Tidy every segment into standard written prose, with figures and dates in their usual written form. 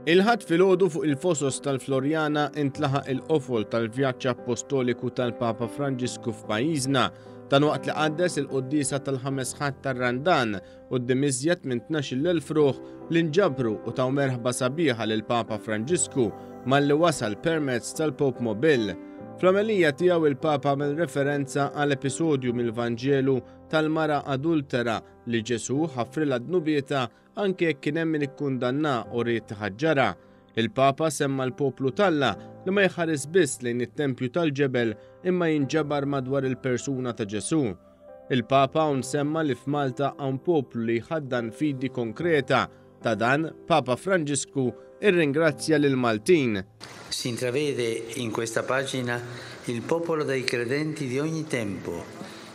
Il-Ħadd filgħodu fuq il-fosos tal-Floriana intlaħaq il-qofol tal-vjaġġ appostoliku tal-Papa Franġisku f'pajjiżna. Dan waqt li qaddes il-quddiesa tal-ħames Ħadd tar-Randan quddiem iżjed minn 12,000 ruħ li nġabru u taw merħba sabiħa lill-Papa Franġisku malli wasal permezz tal-Pope Mobile. Fl-omelija tiegħu il-Papa għamel referenza għal episodju mill-Vanġelu tal-mara adultera li Ġesù ħafrilha dnubietha anke jekk kien hemm min ikkundannha u ried iħaġġarha. Il-Papa semma l-poplu t'Alla li ma jħares biss lejn it-tempju tal-ġebel imma jinġabar madwar il-persuna ta' Ġesù. Il-Papa hawn semma li f'Malta hawn poplu li jħaddan fidi konkreta. Ta' dan, Papa Franġisku irringrazzja lill-Maltin. Si intravede in questa pagina il popolo dei credenti di ogni tempo,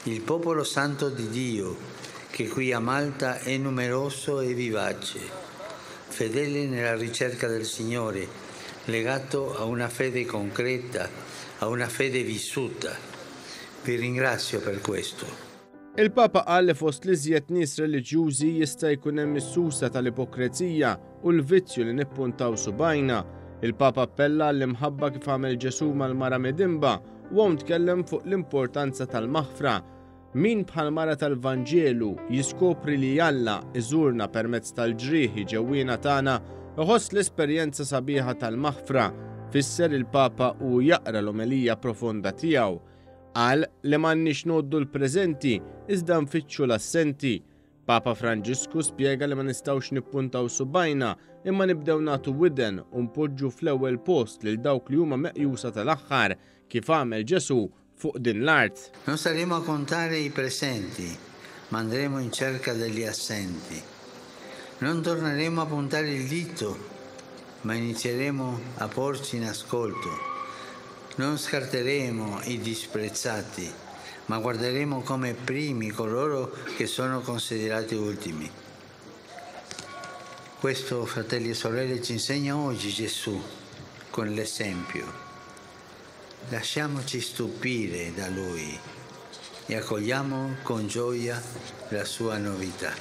il popolo santo di Dio, che qui a Malta è numeroso e vivace, fedele nella ricerca del Signore, legato a una fede concreta, a una fede vissuta. Vi ringrazio per questo. Il-Papa qal li fost l-iżjed nies reliġjużi jista' jkun hemm is-susa tal-ipokrezija u l-vizzju li nippuntaw subgħajna. Il-Papa appella għall-imħabba kif għamel Ġesù mal-mara midinba u hawn tkellem fuq l-importanza tal-maħfra. Min bħall-mara tal-Vanġelu jiskopri li Alla iżurna permezz tal-ġrieħi ġewwiena tagħna, iħoss l-esperjenza sabiħa tal-maħfra, fisser il-Papa u jaqra l-omelija profonda tiegħu. Qal li m'għandniex ngħoddu l-preżenti iżda nfittxu l-assenti. Papa Franġisku spjega li ma nistgħux nippuntaw subgħajna imma nibdew nagħtu widen u npoġġu fl-ewwel post lil dawk li huma meqjusa tal-aħħar, kif għamel Ġesù fuq din l-art. Non staremo a contare i presenti, ma andremo in cerca degli assenti. Non torneremo a puntare il dito, ma inizieremo a porci in ascolto. Non scarteremo i disprezzati, ma guarderemo come primi coloro che sono considerati ultimi. Questo, fratelli e sorelle, ci insegna oggi Gesù con l'esempio. Lasciamoci stupire da Lui e accogliamo con gioia la sua novità.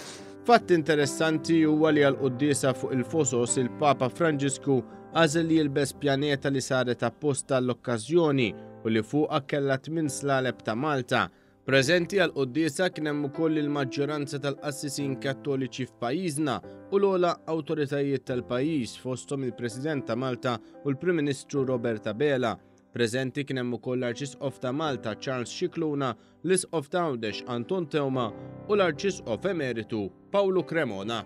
Fatt interessanti huwa li għall-quddiesa fuq il-Fosos il-Papa Franġisku għażel li jilbes pjaneta li saret apposta għall-okkażjoni u li fuqha kellha tminn slaleb ta' Malta. Preżenti għall-quddiesa kien hemm ukoll il-maġġoranza tal-qassisin Kattoliċi f'pajjiżna u l-ogħla awtoritajiet tal-pajjiż fosthom il-President ta' Malta u l-Prim Ministru Robert Abela. Preżenti kien hemm ukoll l-Arċisqof ta' Malta Charles Scicluna, l-Isqof ta' Għawdex Anton Teuma u l-Arċisqof Emeritu Pawlu Cremona.